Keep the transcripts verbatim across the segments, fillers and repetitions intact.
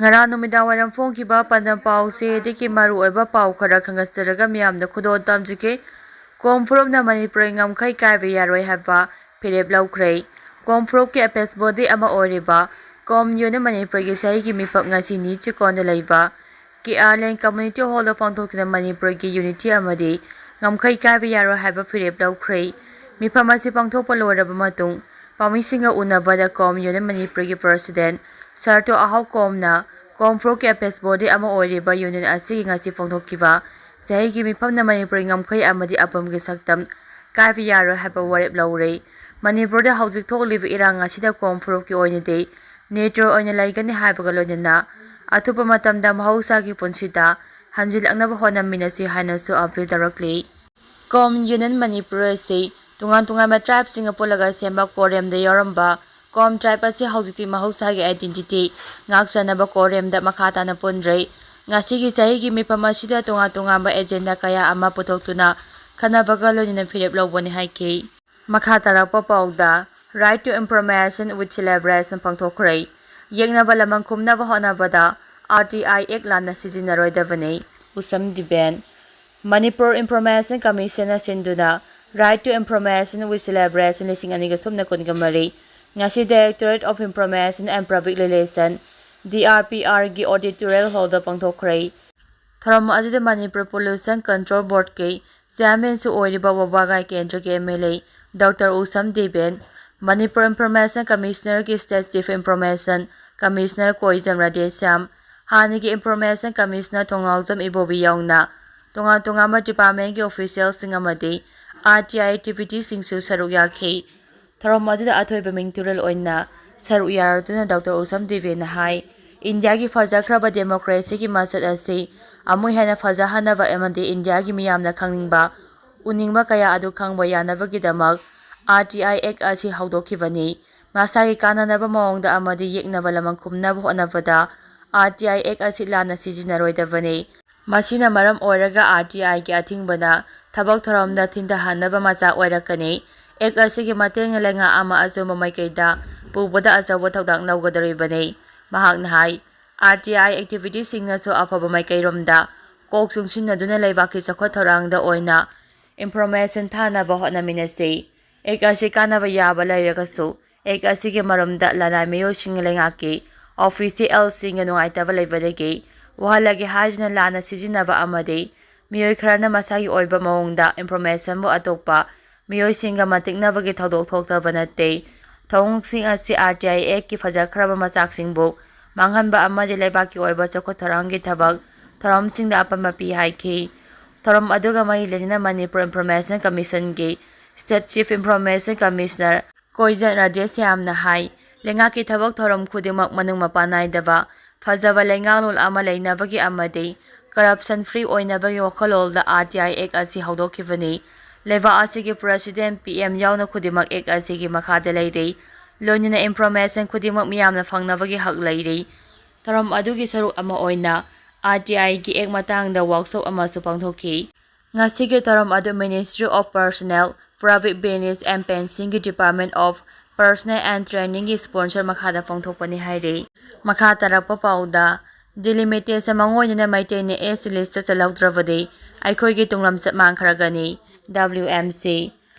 ꯉꯔꯥꯡ ꯅꯨꯃꯤꯗꯥꯡ ꯋꯥꯏꯔꯝ ꯐꯣꯡꯈꯤꯕ ꯄꯥꯟꯗꯝ ꯄꯥꯎꯁꯦ ꯑꯗꯒꯤ ꯃꯔꯨꯑꯣꯏꯕ ꯄꯥꯎ ꯈꯔ ꯈꯪꯒꯠꯆꯔꯒ ꯃꯤꯌꯥꯝꯗ ꯈꯨꯗꯣꯜ ꯇꯝꯖꯒꯦ꯫ ꯀꯣꯝ ꯐꯨꯔꯨꯞꯅ ꯃꯅꯤꯄꯨꯔꯒꯤ ꯉꯝꯈꯩ ꯀꯥꯏꯕ ꯌꯥꯔꯣꯏ ꯍꯥꯏꯕ ꯐꯤꯔꯦꯞ ꯂꯧꯈ꯭ꯔꯦ꯫ ꯀꯣꯝ ꯐꯨꯔꯨꯞꯀꯤ ꯑꯦꯄꯦꯛꯁ ꯕꯣꯗꯤ ꯑꯃ ꯑꯣꯏꯔꯤꯕ ꯀꯣꯝ ꯌꯨꯅꯤꯌꯟ ꯃꯅꯤꯄꯨꯔꯒꯤ ꯆꯍꯤꯒꯤ ꯃꯤꯐꯝ ꯉꯁꯤ ꯅꯤ ꯆꯤꯀꯣꯟꯗ ꯂꯩꯕ ꯀꯦ ꯑꯥꯔ ꯂꯦꯟ ꯀꯝꯃ꯭ꯌꯨꯅꯤꯇꯤ ꯍꯣꯜꯗ ꯄꯥꯡꯊꯣꯛꯇꯨꯅ ꯃꯅꯤꯄꯨꯔꯒꯤ ꯌꯨꯅꯤꯇꯤ ꯑꯃꯗꯤ ꯉꯝꯈꯩ ꯀꯥꯏꯕ ꯌꯥꯔꯣꯏ ꯍꯥꯏꯕ ꯐꯤꯔꯦꯞ ꯂꯧꯈ꯭ꯔꯦ꯫ ꯃꯤꯐꯝ ꯑꯁꯤ ꯄꯥꯡꯊꯣꯛꯄ ꯂꯣꯏꯔꯕ ꯃꯇꯨꯡ ꯄꯥꯎꯃꯤꯁꯤꯡꯒ ꯎꯅꯕꯗ ꯀꯣꯝ ꯌꯨꯅꯤꯌꯟ ꯃꯅꯤꯄꯨꯔꯒꯤ ꯄ꯭ꯔꯁꯤꯗꯦꯟ ꯁꯔꯇꯣ ꯑꯍꯥꯎ ꯀꯣꯝꯅ ꯀꯣꯝ ꯐꯨꯔꯨꯞꯀꯤ ꯑꯦꯄꯦꯛꯁ ꯕꯣꯗꯤ ꯑꯃ ꯑꯣꯏꯔꯤꯕ ꯌꯨꯅꯤꯌꯟ ꯑꯁꯤꯒꯤ ꯉꯁꯤ ꯐꯣꯡꯗꯣꯛꯈꯤꯕ ꯆꯍꯤꯒꯤ ꯃꯤꯐꯝꯅ ꯃꯅꯤꯄꯨꯔꯒꯤ ꯉꯝꯈꯩ ꯑꯃꯗꯤ ꯑꯄꯥꯝꯒꯤ ꯁꯛꯇꯝ ꯀꯥꯏꯕ ꯌꯥꯔꯣꯏ ꯍꯥꯏꯕ ꯋꯥꯔꯦꯞ ꯂꯧꯔꯦ꯫ ꯃꯅꯤꯄꯨꯔꯗ ꯍꯧꯖꯤꯛ ꯊꯣꯛꯂꯤꯕ ꯏꯔꯥꯡ ꯑꯁꯤꯗ ꯀꯣꯝ ꯐꯨꯔꯨꯞꯀꯤ ꯑꯣꯏꯅꯗꯤ ꯅ꯭ꯌꯨꯇ꯭ꯔꯦꯜ ꯑꯣꯏꯅ ꯂꯩꯒꯅꯤ ꯍꯥꯏꯕꯒ ꯂꯣꯏꯅꯅ ꯑꯊꯨꯕ ꯃꯇꯝꯗ ꯃꯍꯧꯁꯥꯒꯤ ꯄꯨꯟꯁꯤꯗ ꯍꯟꯖꯤꯜꯂꯛꯅꯕ ꯍꯣꯠꯅꯃꯤꯟꯅꯁꯤ ꯍꯥꯏꯅꯁꯨ ꯑꯄꯤꯜ ꯇꯧꯔꯛꯂꯤ꯫ ꯀꯣꯝ ꯌꯨꯅꯤꯌꯟ ꯃꯅꯤꯄꯨꯔ ꯑꯁꯤ ꯇꯣꯉꯥꯟ ꯇꯣꯉꯥꯟꯕ ꯇ꯭ꯔꯥꯏꯕꯁꯤꯡꯅ ꯄꯨꯜꯂꯒ ꯁꯦꯝꯕ ꯀꯣꯔꯦꯝꯗ ꯌꯥꯎꯔꯝꯕ ꯀꯣꯝ ꯇ꯭ꯔꯥꯏꯕ ꯑꯁꯤ ꯍꯧꯖꯤꯛꯇꯤ ꯃꯍꯧꯁꯥꯒꯤ ꯑꯥꯏꯗꯦꯟꯇꯤꯇꯤ ꯉꯥꯛꯆꯅꯕ ꯀꯣꯔꯦꯝꯗ ꯃꯈꯥ ꯇꯥꯅ ꯄꯨꯟꯗ꯭ꯔꯦ꯫ ꯉꯁꯤꯒꯤ ꯆꯍꯤꯒꯤ ꯃꯤꯐꯝ ꯑꯁꯤꯗ ꯇꯣꯉꯥꯟ ꯇꯣꯉꯥꯟꯕ ꯑꯦꯖꯦꯟꯗꯥ ꯀꯌꯥ ꯑꯃ ꯄꯨꯊꯣꯛꯇꯨꯅ ꯈꯟꯅꯕꯒ ꯂꯣꯏꯅꯅ ꯐꯤꯔꯦꯞ ꯂꯧꯕꯅꯤ ꯍꯥꯏꯈꯤ꯫ ꯃꯈꯥ ꯇꯥꯔꯛꯄ ꯄꯥꯎꯗ Right to Information with Celebration ꯄꯥꯡꯊꯣꯛꯈ꯭ꯔꯦ꯫ ꯌꯦꯛꯅꯕ ꯂꯃꯟ ꯈꯨꯝꯅꯕ ꯍꯣꯠꯅꯕꯗ ꯑꯥꯔ ꯇꯤ ꯑꯥꯏ ꯑꯦꯛ ꯂꯥꯟꯅ ꯁꯤꯖꯤꯟꯅꯔꯣꯏꯗꯕꯅꯤ, ꯎꯁꯝ ꯗꯤꯕꯦꯟ꯫ ꯃꯅꯤꯄꯨꯔ ꯏꯟꯐꯣꯔꯃꯦꯁꯟ ꯀꯃꯤꯁꯟꯅ ꯁꯤꯟꯗꯨꯅ Right to Information with Celebration ꯂꯤꯁꯤꯡ ꯑꯅꯤꯒ ꯁꯨꯞꯅ ꯀꯨꯟꯒ ꯃꯔꯤ ꯉꯁꯤ Directorate of Information and Public Relation, D R P ꯑꯥꯔꯒꯤ ꯑꯣꯗꯤꯇꯣꯔꯤꯌꯦꯜ ꯍꯣꯜꯗ ꯄꯥꯡꯊꯣꯛꯈ꯭ꯔꯦ꯫ ꯊꯧꯔꯝ ꯑꯗꯨꯗ ꯃꯅꯤꯄꯨꯔ ꯄꯣꯂꯨꯁꯟ ꯀꯟꯇ꯭ꯔꯣꯜ ꯕꯣꯔꯗꯀꯤ ꯆꯤꯌꯥꯔꯃꯦꯟꯁꯨ ꯑꯣꯏꯔꯤꯕ ꯋꯥꯕꯒꯥꯏ ꯀꯦꯟꯗ꯭ꯔꯒꯤ M L A doctor Usham Deben, Manipur information ꯀꯃꯤꯁꯅꯔꯒꯤ state chief information commissioner Koijam Radheshyam, ꯍꯥꯟꯅꯒꯤ ꯏꯟꯐꯣꯔꯃꯦꯁꯟ ꯀꯃꯤꯁꯅꯔ ꯊꯣꯡꯉꯥꯎꯖꯝ ꯏꯕꯣꯕꯤ ꯌꯥꯎꯅ ꯇꯣꯉꯥꯟ ꯇꯣꯉꯥꯟꯕ ꯗꯤꯄꯥꯔꯠꯃꯦꯟꯒꯤ ꯑꯣꯐꯤꯁꯤꯌꯦꯜꯁꯤꯡ ꯑꯃꯗꯤ ꯑꯥꯔ ꯇꯤ ꯑꯥꯏ ꯑꯦꯛꯇꯤꯚꯤꯇꯤꯁꯤꯡꯁꯨ ꯁꯔꯨꯛ ꯌꯥꯈꯤ꯫ ꯊꯧꯔꯝ ꯑꯗꯨꯗ ꯑꯊꯣꯏꯕ ꯃꯤꯡ ꯇꯨꯔꯦꯜ ꯑꯣꯏꯅ ꯁꯔꯨꯛ ꯌꯥꯔꯗꯨꯅ ꯗꯣꯛꯇꯔ ꯎꯁꯝ ꯗꯦꯕꯦꯟꯅ ꯍꯥꯏ, ꯏꯟꯗꯤꯌꯥꯒꯤ ꯐꯖꯈ꯭ꯔꯕ ꯗꯦꯃꯣꯀ꯭ꯔꯦꯁꯤꯒꯤ ꯃꯁꯛ ꯑꯁꯤ ꯑꯃꯨꯛ ꯍꯦꯟꯅ ꯐꯖꯍꯟꯅꯕ ꯑꯃꯗꯤ ꯏꯟꯗꯤꯌꯥꯒꯤ ꯃꯤꯌꯥꯝꯅ ꯈꯪꯅꯤꯡꯕ, ꯎꯅꯤꯡꯕ ꯀꯌꯥ ꯑꯗꯨ ꯈꯪꯕ ꯌꯥꯅꯕꯒꯤꯗꯃꯛ ꯑꯥꯔ ꯇꯤ ꯑꯥꯏ ꯑꯦꯛ ꯑꯁꯤ ꯍꯧꯗꯣꯛꯈꯤꯕꯅꯤ꯫ ꯃꯁꯥꯒꯤ ꯀꯥꯟꯅꯅꯕ ꯃꯑꯣꯡꯗ ꯑꯃꯗꯤ ꯌꯦꯛꯅꯕ ꯂꯃꯟ ꯈꯨꯝꯅꯕ ꯍꯣꯠꯅꯕꯗ ꯑꯥꯔ ꯇꯤ ꯑꯥꯏ ꯑꯦꯛ ꯑꯁꯤ ꯂꯥꯟꯅ ꯁꯤꯖꯤꯟꯅꯔꯣꯏꯗꯕꯅꯤ꯫ ꯃꯁꯤꯅ ꯃꯔꯝ ꯑꯣꯏꯔꯒ ꯑꯥꯔ ꯇꯤ ꯑꯥꯏꯒꯤ ꯑꯊꯤꯡꯕꯅ ꯊꯕꯛ ꯊꯧꯔꯝꯗ ꯊꯤꯟꯊꯍꯟꯅꯕ ꯃꯆꯥꯛ ꯑꯣꯏꯔꯛꯀꯅꯤ꯫ ꯑꯦꯛ ꯑꯁꯤꯒꯤ ꯃꯇꯦꯡꯅ ꯂꯩꯉꯥꯛ ꯑꯃ ꯑꯆꯨꯝꯕ ꯃꯥꯏꯀꯩꯗ ꯄꯨꯕꯗ ꯑꯆꯧꯕ ꯊꯧꯗꯥꯡ ꯂꯧꯒꯗꯧꯔꯤꯕꯅꯤ꯫ ꯃꯍꯥꯛꯅ ꯍꯥꯏ, ꯑꯥꯔ ꯇꯤ ꯑꯥꯏ ꯑꯦꯛꯇꯤꯚꯤꯇꯤꯁꯤꯡꯅꯁꯨ ꯑꯐꯕ ꯃꯥꯏꯀꯩꯔꯣꯝꯗ ꯀꯣꯛ ꯆꯨꯡꯁꯤꯟꯅꯗꯨꯅ ꯂꯩꯕꯥꯛꯀꯤ ꯆꯥꯎꯈꯠ ꯊꯧꯔꯥꯡꯗ ꯑꯣꯏꯅ ꯏꯟꯐꯣꯔꯃꯦꯁꯟ ꯊꯥꯅꯕ ꯍꯣꯠꯅꯃꯤꯟꯅꯁꯤ꯫ ꯑꯦꯛ ꯑꯁꯤ ꯀꯥꯟꯅꯕ ꯌꯥꯕ ꯂꯩꯔꯒꯁꯨ, ꯑꯦꯛ ꯑꯁꯤꯒꯤ ꯃꯔꯨꯝꯗ ꯂꯅꯥꯏ ꯃꯤꯑꯣꯏꯁꯤꯡꯅ ꯂꯩꯉꯥꯛꯀꯤ ꯑꯣꯐꯤꯁꯤꯌꯦꯜꯁꯤꯡꯒ ꯅꯨꯡꯉꯥꯏꯇꯕ ꯂꯩꯕꯗꯒꯤ ꯋꯥꯍꯜꯂꯒꯦ ꯍꯥꯏꯗꯨꯅ ꯂꯥꯟꯅ ꯁꯤꯖꯤꯟꯅꯕ ꯑꯃꯗꯤ ꯃꯤꯑꯣꯏ ꯈꯔꯅ ꯃꯁꯥꯒꯤ ꯑꯣꯏꯕ ꯃꯑꯣꯡꯗ ꯏꯟꯐꯣꯔꯃꯦꯁꯟꯕꯨ ꯑꯇꯣꯞꯄ ꯃꯤꯑꯣꯏꯁꯤꯡꯒ ꯃꯟꯇꯤꯛꯅꯕꯒꯤ ꯊꯧꯗꯣꯛ ꯊꯣꯛꯇꯕ ꯅꯠꯇꯦ꯫ ꯊꯧꯑꯣꯡꯁꯤꯡ ꯑꯁꯤ ꯑꯥꯔ ꯇꯤ ꯑꯥꯏ ꯑꯦꯛꯀꯤ ꯐꯖꯈ꯭ꯔꯕ ꯃꯆꯥꯛꯁꯤꯡꯕꯨ ꯃꯥꯡꯍꯟꯕ ꯑꯃꯗꯤ ꯂꯩꯕꯥꯛꯀꯤ ꯑꯣꯏꯕ ꯆꯥꯎꯈꯠ ꯊꯧꯔꯥꯡꯒꯤ ꯊꯕꯛ ꯊꯧꯔꯝꯁꯤꯡꯗ ꯑꯄꯟꯕ ꯄꯤ ꯍꯥꯏꯈꯤ꯫ ꯊꯧꯔꯝ ꯑꯗꯨꯒ ꯃꯔꯤ ꯂꯩꯅꯅ ꯃꯅꯤꯄꯨꯔ ꯏꯟꯐꯣꯔꯃꯦꯁꯟ ꯀꯃꯤꯁꯟꯒꯤ state chief information commissioner Koijam ꯔꯥꯙꯦꯁ꯭ꯌꯥꯝꯅ ꯍꯥꯏ, ꯂꯩꯉꯥꯛꯀꯤ ꯊꯕꯛ ꯊꯧꯔꯝ ꯈꯨꯗꯤꯡꯃꯛ ꯃꯅꯨꯡ ꯃꯄꯥꯟ ꯅꯥꯏꯗꯕ ꯐꯖꯕ ꯂꯩꯉꯥꯛꯂꯣꯟ ꯑꯃ ꯂꯩꯅꯕꯒꯤ ꯑꯃꯗꯤ ꯀꯔꯞꯁꯟ ꯐ꯭ꯔꯤ ꯑꯣꯏꯅꯕꯒꯤ ꯋꯥꯈꯜꯂꯣꯟꯗ ꯑꯥꯔ ꯇꯤ ꯑꯥꯏ ꯑꯦꯛ ꯑꯁꯤ ꯍꯧꯗꯣꯛꯈꯤꯕꯅꯤ꯫ ꯂꯩꯕꯥꯛ ꯑꯁꯤꯒꯤ ꯄ꯭ꯔꯦꯁꯤꯗꯦꯟꯠ, ꯄꯤ ꯑꯦꯝ ꯌꯥꯎꯅ ꯈꯨꯗꯤꯡꯃꯛ ꯑꯦꯛ ꯑꯁꯤꯒꯤ ꯃꯈꯥꯗ ꯂꯩꯔꯤ꯫ ꯂꯣꯏꯅꯅ ꯏꯟꯐꯣꯔꯃꯦꯁꯟ ꯈꯨꯗꯤꯡꯃꯛ ꯃꯤꯌꯥꯝꯅ ꯐꯪꯅꯕꯒꯤ ꯍꯛ ꯂꯩꯔꯤ꯫ ꯊꯧꯔꯝ ꯑꯗꯨꯒꯤ ꯁꯔꯨꯛ ꯑꯃ ꯑꯣꯏꯅ ꯑꯥꯔ ꯇꯤ ꯑꯥꯏꯒꯤ ꯑꯦꯛ ꯃꯇꯥꯡꯗ ꯋꯥꯛꯁꯣꯞ ꯑꯃꯁꯨ ꯄꯥꯡꯊꯣꯛꯈꯤ꯫ ꯉꯁꯤꯒꯤ ꯊꯧꯔꯝ ꯑꯗꯨ Ministry of Personnel, Public Business and Pension ꯒꯤ Department of Personnel and Training ꯒꯤ sponsor ꯃꯈꯥꯗ ꯄꯥꯡꯊꯣꯛꯄꯅꯤ ꯍꯥꯏꯔꯤ꯫ ꯃꯈꯥ ꯇꯥꯔꯛꯄ ꯄꯥꯎꯗ, ꯗꯤꯂꯤꯃꯤꯇꯦꯁꯟ ꯃꯥꯡꯑꯣꯏꯅꯅ ꯃꯩꯇꯩꯅ ꯑꯦꯁ ꯇꯤ ꯂꯤꯁꯇ ꯆꯜꯍꯧꯗ꯭ꯔꯕꯗꯤ ꯑꯩꯈꯣꯏꯒꯤ ꯇꯨꯡꯂꯝꯆꯠ ꯃꯥꯡꯈ꯭ꯔꯒꯅꯤ꯫ W M C.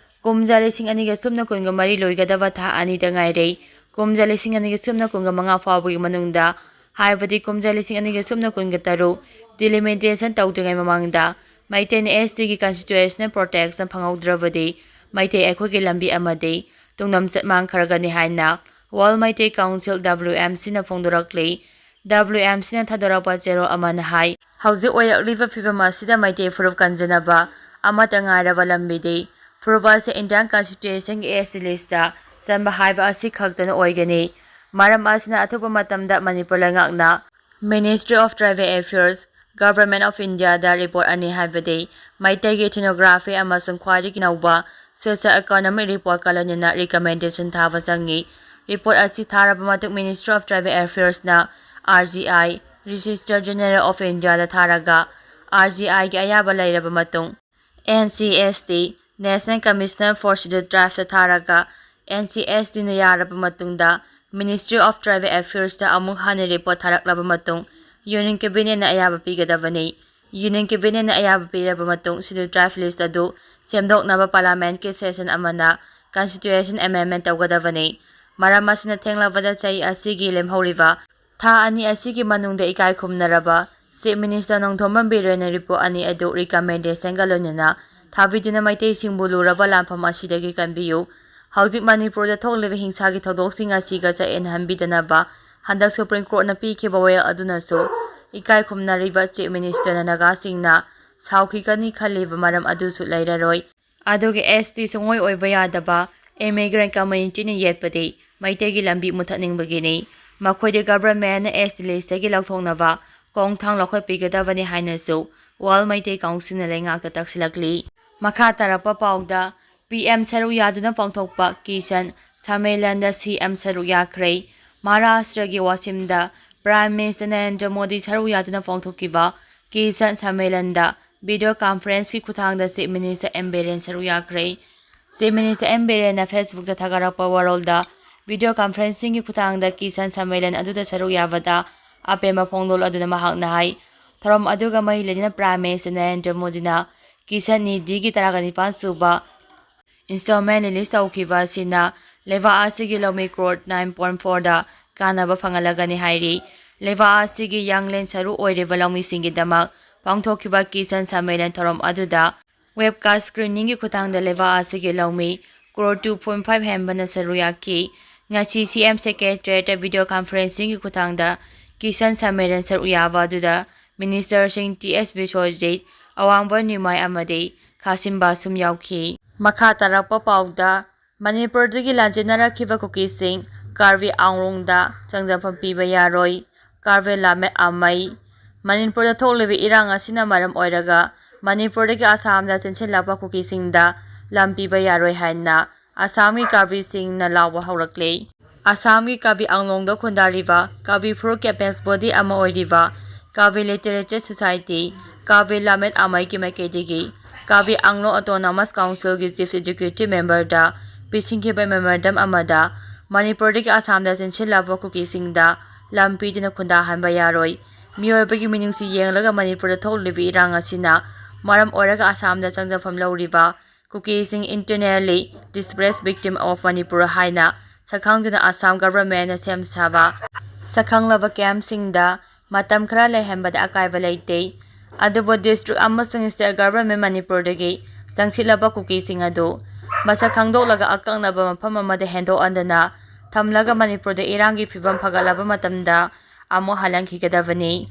ꯀꯨꯝꯖꯥ ꯂꯤꯁꯤꯡ ꯑꯅꯤꯒ ꯁꯨꯞꯅ ꯀꯨꯟꯒ ꯃꯔꯤ ꯂꯣꯏꯒꯗꯕ ꯊꯥ ꯑꯅꯤꯗ ꯉꯥꯏꯔꯦ꯫ ꯀꯨꯝꯖꯥ ꯂꯤꯁꯤꯡ ꯑꯅꯤꯒ ꯁꯨꯞꯅ ꯀꯨꯟꯒ ꯃꯉꯥ ꯐꯥꯎꯕꯒꯤ ꯃꯅꯨꯡꯗ, ꯍꯥꯏꯕꯗꯤ ꯀꯨꯝꯖꯥ ꯂꯤꯁꯤꯡ ꯑꯅꯤꯒ ꯁꯨꯞꯅ ꯀꯨꯟꯒ ꯇꯔꯨꯛ ꯗꯤꯂꯤꯃꯤꯇꯦꯁꯟ ꯇꯧꯗ꯭ꯔꯤꯉꯩ ꯃꯃꯥꯡꯗ, ꯃꯩꯇꯩꯅ ꯑꯦꯁ ꯇꯤꯒꯤ constitutional protection ꯐꯪꯍꯧꯗ꯭ꯔꯕꯗꯤ, ꯃꯩꯇꯩ ꯑꯩꯈꯣꯏꯒꯤ ꯂꯝꯕꯤ ꯑꯃꯗꯤ ꯇꯨꯡꯂꯝꯆꯠ ꯃꯥꯡꯈ꯭ꯔꯒꯅꯤ ꯍꯥꯏꯅ World Meitei Council, W M C ꯅ ꯐꯣꯡꯗꯣꯔꯛꯂꯤ꯫ W M C ꯅ ꯊꯥꯗꯣꯔꯛꯄ ꯆꯦꯔꯣꯜ ꯑꯃꯅ ꯍꯥꯏ, ꯍꯧꯖꯤꯛ ꯑꯣꯏꯔꯛꯂꯤꯕ ꯐꯤꯕꯝ ꯑꯁꯤꯗ ꯃꯩꯇꯩ ꯐꯨꯔꯨꯞ ꯀꯟꯖꯅꯕ ꯑꯃꯠꯇ ꯉꯥꯏꯔꯕ ꯂꯝꯕꯤꯗꯤ ꯐꯨꯔꯨꯞ ꯑꯁꯤ Indian Constitution ꯒꯤ ꯑꯦꯁ ꯇꯤ ꯂꯤꯁꯇ ꯆꯟꯕ ꯍꯥꯏꯕ ꯑꯁꯤ ꯈꯛꯇꯅ ꯑꯣꯏꯒꯅꯤ꯫ ꯃꯔꯝ ꯑꯁꯤꯅ, ꯑꯊꯨꯕ ꯃꯇꯝꯗ ꯃꯅꯤꯄꯨꯔ ꯂꯩꯉꯥꯛꯅ Ministry of Tribal Affairs, Government of India the report ꯑꯅꯤ, ꯍꯥꯏꯕꯗꯤ ꯃꯩꯇꯩꯒꯤ ethnography ꯑꯃꯁꯨꯡ ꯈ꯭ꯋꯥꯏꯗꯒꯤ ꯅꯧꯕ socio economic report ꯀ ꯂꯣꯏꯅꯅ recommendation ꯊꯥꯕ ꯆꯪꯏ꯫ Report ꯑꯁꯤ ꯊꯥꯔꯕ ꯃꯇꯨꯡ, Ministry of Tribal Affairs ꯅ R G I, Registrar General of India ꯗ ꯊꯥꯔꯒ, R G I ꯒꯤ ꯑꯌꯥꯕ ꯂꯩꯔꯕ ꯃꯇꯨꯡ, N C S T, National Commissioner for Scheduled Tribes ꯇ ꯊꯥꯔꯒ, N C S T ꯅ ꯌꯥꯔꯕ ꯃꯇꯨꯡꯗ, Ministry of Tribal Affairsꯇ ꯑꯃꯨꯛ ꯍꯟꯅ report ꯊꯥꯔꯛꯂꯕ ꯃꯇꯨꯡ Union Cabinetꯅ ꯑꯌꯥꯕ ꯄꯤꯒꯗꯕꯅꯤ꯫ Union Cabinetꯅ ꯑꯌꯥꯕ ꯄꯤꯔꯕ ꯃꯇꯨꯡ Scheduled Tribe list ꯑꯗꯨ ꯁꯦꯝꯗꯣꯛꯅꯕ Parliamentꯀꯤ session ꯑꯃꯅ constitution amendment ꯇꯧꯒꯗꯕꯅꯤ꯫ ꯃꯔꯝ ꯑꯁꯤꯅ ꯊꯦꯡꯂꯕꯗ ꯆꯍꯤ ꯑꯁꯤꯒꯤ ꯂꯦꯝꯍꯧꯔꯤꯕ ꯊꯥ ꯑꯅꯤ ꯑꯁꯤꯒꯤ ꯃꯅꯨꯡꯗ ꯏꯀꯥꯏ ꯈꯨꯝꯅꯔꯕ Chief Minister ꯅꯣꯡꯊꯣꯝꯕꯝ ꯕꯤꯔꯦꯟꯅ report ꯑꯅꯤ ꯑꯗꯨ recommendationꯒ ꯂꯣꯏꯅꯅ ꯊꯥꯕꯤꯗꯨꯅ ꯃꯩꯇꯩꯁꯤꯡꯕꯨ ꯂꯨꯔꯕ ꯂꯥꯟꯐꯝ ꯑꯁꯤꯗꯒꯤ ꯀꯟꯕꯤꯌꯨ꯫ ꯍꯧꯖꯤꯛ ꯃꯅꯤꯄꯨꯔꯗ ꯊꯣꯛꯂꯤꯕ ꯍꯤꯡꯁꯥꯒꯤ ꯊꯧꯗꯣꯛꯁꯤꯡ ꯑꯁꯤꯒ ꯆꯌꯦꯠꯅꯍꯟꯕꯤꯗꯅꯕ ꯍꯟꯗꯛ Supreme Courtꯅ ꯄꯤꯈꯤꯕ ꯋꯥꯌꯦꯜ ꯑꯗꯨꯅꯁꯨ ꯏꯀꯥꯏ ꯈꯨꯝꯅꯔꯤꯕ Chief Ministerꯅ ꯅꯥꯒꯥꯁꯤꯡꯅ ꯁꯥꯎꯈꯤꯒꯅꯤ ꯈꯜꯂꯤꯕ ꯃꯔꯝ ꯑꯗꯨꯁꯨ ꯂꯩꯔꯔꯣꯏ꯫ ꯑꯗꯨꯒ S T ꯁꯨꯡꯑꯣꯏ ꯑꯣꯏꯕ ꯌꯥꯗꯕ immigrant communityꯅ ꯌꯦꯠꯄꯗꯤ ꯃꯩꯇꯩꯒꯤ ꯂꯝꯕꯤ ꯃꯨꯊꯠꯅꯤꯡꯕꯒꯤꯅꯤ꯫ ꯃꯈꯣꯏꯗꯤ governmentꯅ S T listꯇꯒꯤ ꯂꯧꯊꯣꯛꯅꯕ ꯈꯣꯡꯊꯥꯡ ꯂꯧꯈꯠꯄꯤꯒꯗꯕꯅꯤ ꯍꯥꯏꯅꯁꯨ World Meitei Councilꯅ ꯂꯩꯉꯥꯛꯇ ꯇꯛꯁꯤꯜꯂꯛꯂꯤ꯫ ꯃꯈꯥ ꯇꯥꯔꯛꯄ ꯄꯥꯎꯗ, P M ꯁꯔꯨꯛ ꯌꯥꯗꯨꯅ ꯄꯥꯡꯊꯣꯛꯄ Kisan Sammelanꯗ C M ꯁꯔꯨꯛ ꯌꯥꯈ꯭ꯔꯦ꯫ ꯃꯍꯥꯔꯥꯁꯇ꯭ꯔꯒꯤ ꯋꯥꯁꯤꯝꯗ Prime Minister ꯅꯔꯦꯟꯗ꯭ꯔ ꯃꯣꯗꯤ ꯁꯔꯨꯛ ꯌꯥꯗꯨꯅ ꯄꯥꯡꯊꯣꯛꯈꯤꯕ Kisan Sammelanꯗ video conferenceꯀꯤ ꯈꯨꯠꯊꯥꯡꯗ Chief Minister M ꯕꯤꯔꯦꯟ ꯁꯔꯨꯛ ꯌꯥꯈ꯭ꯔꯦ꯫ Chief Minister M ꯕꯤꯔꯦꯟꯅ Facebookꯇ ꯊꯥꯒꯠꯂꯛꯄ ꯋꯥꯔꯣꯜꯗ video conferencingꯒꯤ ꯈꯨꯠꯊꯥꯡꯗ Kisan Sammelan ꯑꯗꯨꯗ ꯁꯔꯨꯛ ꯌꯥꯕꯗ ꯑꯄꯦꯟꯕ ꯐꯣꯡꯗꯣꯛꯂꯗꯨꯅ ꯃꯍꯥꯛꯅ ꯍꯥꯏ, ꯊꯧꯔꯝ ꯑꯗꯨꯒ ꯃꯔꯤ ꯂꯩꯅꯅ Prime Minister ꯅꯔꯦꯟꯗ꯭ꯔ ꯃꯣꯗꯤꯅ Kisan Nidhiꯒꯤ ꯇꯔꯥꯒ ꯅꯤꯄꯥꯟ ꯁꯨꯕ installment release ꯇꯧꯈꯤꯕ ꯑꯁꯤꯅ ꯂꯩꯕꯥꯛ ꯑꯁꯤꯒꯤ ꯂꯧꯃꯤ crore nine point fourꯗ ꯀꯥꯟꯅꯕ ꯐꯪꯍꯜꯂꯒꯅꯤ ꯍꯥꯏꯔꯤ꯫ ꯂꯩꯕꯥꯛ ꯑꯁꯤꯒꯤ ꯌꯥꯡꯂꯦꯟ ꯁꯔꯨ ꯑꯣꯏꯔꯤꯕ ꯂꯧꯃꯤꯁꯤꯡꯒꯤꯗꯃꯛ ꯄꯥꯡꯊꯣꯛꯈꯤꯕ Kisan Sammelan ꯊꯧꯔꯝ ꯑꯗꯨꯗ webcast screeningꯒꯤ ꯈꯨꯠꯊꯥꯡꯗ ꯂꯩꯕꯥꯛ ꯑꯁꯤꯒꯤ ꯂꯧꯃꯤ crore two point five ꯍꯦꯟꯕꯅ ꯁꯔꯨꯛ ꯌꯥꯈꯤ꯫ ꯉꯁꯤ C M Secretariatꯇ video conferencingꯒꯤ ꯈꯨꯠꯊꯥꯡꯗ Kisan Sammelan ꯁꯔꯨꯛ ꯌꯥꯕ ꯑꯗꯨꯗ Ministerꯁꯤꯡ T S ꯕꯤꯁ꯭ꯋꯖꯤꯠ, ꯑꯋꯥꯡꯕ ꯅꯤꯃꯥꯏ ꯑꯃꯗꯤ ꯈꯥꯁꯤꯝ ꯕꯥꯁꯨꯝ ꯌꯥꯎꯈꯤ꯫ ꯃꯈꯥ ꯇꯥꯔꯛꯄ ꯄꯥꯎꯗ, ꯃꯅꯤꯄꯨꯔꯗꯒꯤ ꯂꯥꯟꯖꯦꯟꯅꯔꯛꯈꯤꯕ ꯀꯨꯀꯤꯁꯤꯡ ꯀꯥꯔꯕꯤ ꯑꯥꯡꯂꯣꯡꯗ ꯆꯪꯖꯐꯝ ꯄꯤꯕ ꯌꯥꯔꯣꯏ꯫ ꯀꯥꯔꯕꯤ ꯂꯥꯃꯦꯠ ꯑꯃꯩ꯫ ꯃꯅꯤꯄꯨꯔꯗ ꯊꯣꯛꯂꯤꯕ ꯏꯔꯥꯡ ꯑꯁꯤꯅ ꯃꯔꯝ ꯑꯣꯏꯔꯒ ꯃꯅꯤꯄꯨꯔꯗꯒꯤ ꯑꯁꯥꯝꯗ ꯆꯦꯟꯁꯤꯜꯂꯛꯄ ꯀꯨꯀꯤꯁꯤꯡꯗ ꯂꯝ ꯄꯤꯕ ꯌꯥꯔꯣꯏ ꯍꯥꯏꯅ ꯑꯁꯥꯝꯒꯤ ꯀꯥꯔꯕꯤꯁꯤꯡꯅ ꯂꯥꯎꯕ ꯍꯧꯔꯛꯂꯦ꯫ ꯑꯁꯥꯝꯒꯤ ꯀꯥꯔꯕꯤ ꯑꯥꯡꯂꯣꯡꯗ ꯈꯨꯟꯗꯥꯔꯤꯕ ꯀꯥꯔꯕꯤ ꯐꯨꯔꯨꯞ capable body ꯑꯃ ꯑꯣꯏꯔꯤꯕ ꯀꯥꯔꯕꯤ Literature Society, ꯀꯥꯔꯕꯤ ꯂꯥꯃꯦꯠ ꯑꯃꯩꯒꯤ ꯃꯥꯏꯀꯩꯗꯒꯤ ꯀꯥꯔꯕꯤ ꯑꯥꯡꯂꯣꯡ Autonomous Councilꯒꯤ Chief Executive Memberꯗ ꯄꯤꯁꯤꯟꯈꯤꯕ memorandum ꯑꯃꯗ ꯃꯅꯤꯄꯨꯔꯗꯒꯤ ꯑꯁꯥꯝꯗ ꯆꯦꯟꯁꯤꯜꯂꯕ ꯀꯨꯀꯤꯁꯤꯡꯗ ꯂꯝ ꯄꯤꯗꯨꯅ ꯈꯨꯟꯗꯥꯍꯟꯕ ꯌꯥꯔꯣꯏ꯫ ꯃꯤꯑꯣꯏꯕꯒꯤ ꯃꯤꯅꯨꯡꯁꯤ ꯌꯦꯡꯂꯒ ꯃꯅꯤꯄꯨꯔꯗ ꯊꯣꯛꯂꯤꯕ ꯏꯔꯥꯡ ꯑꯁꯤꯅ ꯃꯔꯝ ꯑꯣꯏꯔꯒ ꯑꯁꯥꯝꯗ ꯆꯪꯖꯐꯝ ꯂꯧꯔꯤꯕ ꯀꯨꯀꯤꯁꯤꯡ, internally displaced victim of Manipur ꯍꯥꯏꯅ ꯁꯛꯈꯪꯗꯨꯅ ꯑꯁꯥꯝ ꯒꯚꯔꯟꯃꯦꯟꯅ ꯁꯦꯝ ꯁꯥꯕ ꯁꯛꯈꯪꯂꯕ ꯀꯦꯝꯞꯁꯤꯡꯗ ꯃꯇꯝ ꯈꯔ ꯂꯩꯍꯟꯕꯗ ꯑꯀꯥꯏꯕ ꯂꯩꯇꯦ꯫ ꯑꯗꯨꯕꯨ ꯗꯤꯁꯇ꯭ꯔꯤꯛ ꯑꯃꯁꯨꯡ ꯁ꯭ꯇꯦꯠ ꯒꯚꯔꯟꯃꯦꯟ ꯃꯅꯤꯄꯨꯔꯗꯒꯤ ꯆꯪꯁꯤꯜꯂꯕ ꯀꯨꯀꯤꯁꯤꯡ ꯑꯗꯨ ꯃꯁꯛ ꯈꯪꯗꯣꯛꯂꯒ ꯑꯀꯛꯅꯕ ꯃꯐꯝ ꯑꯃꯗ ꯍꯦꯟꯗꯣꯛꯍꯟꯗꯅ ꯊꯝꯂꯒ ꯃꯅꯤꯄꯨꯔꯗ ꯏꯔꯥꯡꯒꯤ ꯐꯤꯕꯝ ꯐꯒꯠꯂꯕ ꯃꯇꯝꯗ ꯑꯃꯨꯛ ꯍꯜꯍꯟꯈꯤꯒꯗꯕꯅꯤ꯫